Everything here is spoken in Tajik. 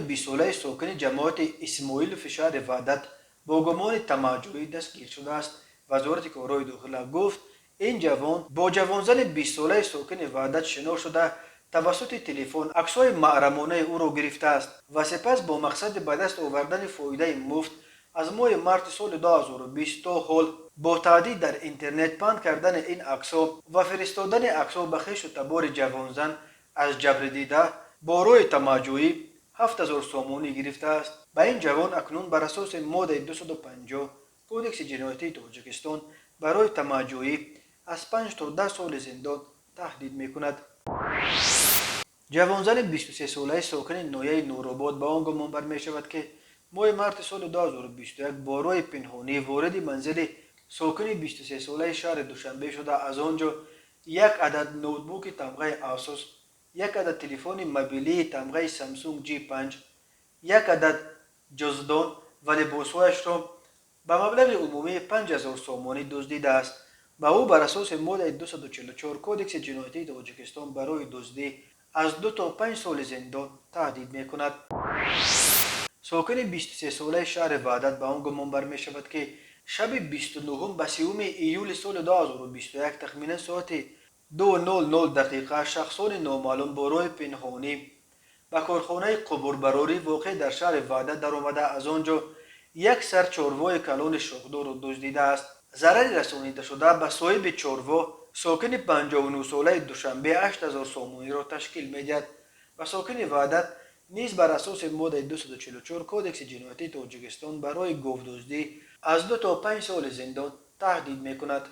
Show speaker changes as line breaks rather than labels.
20-солаи сокини ҷамоати Исмоилови шаҳри Ваҳдат бо гумони тамаъҷӯӣ дастгир шудааст. Вазорати корҳои дохила гуфт, ин ҷавон бо ҷавонзани 20-солаи сокини Ваҳдат шинос шуда, тавассути телефон аксҳои маҳрамонаи ӯро гирифтааст ва сипас бо мақсади ба даст овардани фоидаи муфт аз моҳи марти соли 2020 то ҳол бо таҳдид дар интернет, паҳн кардани ин аксҳо ва фиристодани аксҳо ба хешу табори ҷавонзан аз ҷабрдида бо роҳи тамаъҷӯӣ 7000 сомонӣ гирифтааст. Ба ин ҷавон акнун бар асоси моддаи 250 Кодекси ҷиноятии Тоҷикистон барои тамаъҷӯӣ аз 5 то 10 соли зиндон таҳдид мекунад. Ҷавонзани 23-солаи сокини ноҳияи Нуробод ба он гумонбар мешавад, ки моҳи марти соли 2021 бо роҳи пинҳонӣ вориди манзили сокини 23-солаи шаҳри Душанбе шуда, аз он ҷо як адад ноутбуки тамғаи Asus, як адад телефони мобилии тамғаи Samsung J5, як адад ҷуздон ва либосҳояшро ба маблағи умумии 5000 сомонӣ дуздидааст. Ба ӯ бар асоси моддаи 244 Кодекси ҷиноятии Тоҷикистон барои дуздӣ аз 2 то 5 соли зиндон таҳдид мекунад. Сокини 23-солаи шаҳри Ваҳдат ба он гумонбар мешавад, ки шаби 29 ба 30 июли соли 2021 тахминан соати 2:00 дақиқа шахсони номаълум бо роҳи пинҳонӣ ба корхонаи қубурбарорӣ, воқеъ дар шаҳри Ваҳдат, даромада, аз он ҷо як сар чорвои калони шохдорро дуздидааст. Зарари расонидашуда ба соҳиби чорво, сокини 59-солаи Душанбе, 8000 сомониро ташкил медиҳад. Ба сокини Ваҳдат низ бар асоси моддаи 244 Кодекси ҷиноятии Тоҷикистон барои говдуздӣ аз 2 то 5 соли зиндон таҳдид мекунад.